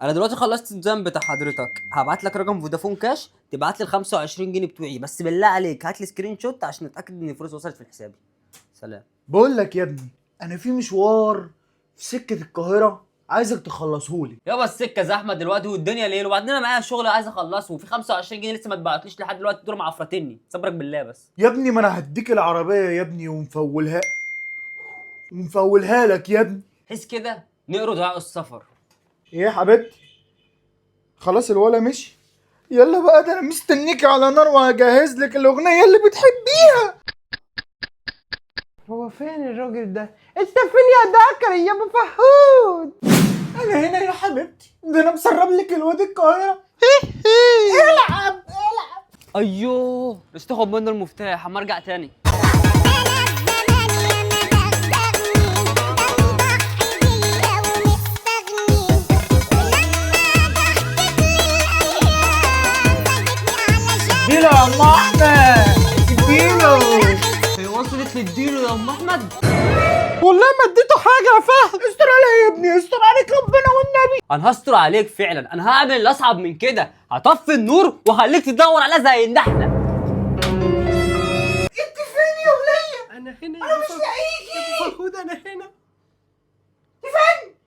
انا دلوقتي خلصت الديزاين بتاع حضرتك، هبعت لك رقم فودافون كاش تبعت لي ال 25 جنيه بتوعي، بس بالله عليك هات لي screenshot عشان اتاكد ان الفلوس وصلت في حسابي. سلام. بقول لك يا ابني، انا في مشوار في سكة القاهرة عايزك تخلصهولي. يابا السكة زحمة دلوقتي والدنيا ليل، وبعدين انا معايا شغل عايز اخلصه، وفي 25 جنيه لسه ما اتبعتليش لحد دلوقتي، دول معفرتني، صبرك بالله بس. يا ابني ما انا هديك العربية يا ابني ومفولها لك يا ابني. حس كده نقروا دعاء السفر. ايه يا حبيبتي؟ خلاص الولا مشي. يلا بقى، ده انا مستنيك على نار وهجهز لك الاغنية اللي بتحبيها. هو فين الراجل ده؟ انت فين يا دكر يا ابو فهود؟ انا هنا يا حبيبتي، ده انا مسرب لك الواد القاهرة. العب العب. ايوه بس تاخد منه المفتاح اما ارجع تاني. اديله يا ام احمد، اديله. هي وصلت للديلو يا ام احمد؟ والله ما اديته حاجة يا فهد. استر عليا يا ابني، استر عليك ربنا والنبي. انا هستر عليك فعلا، انا هعمل اللي اصعب من كده، هطفي النور وهخليك تدور عليها زي النحلة.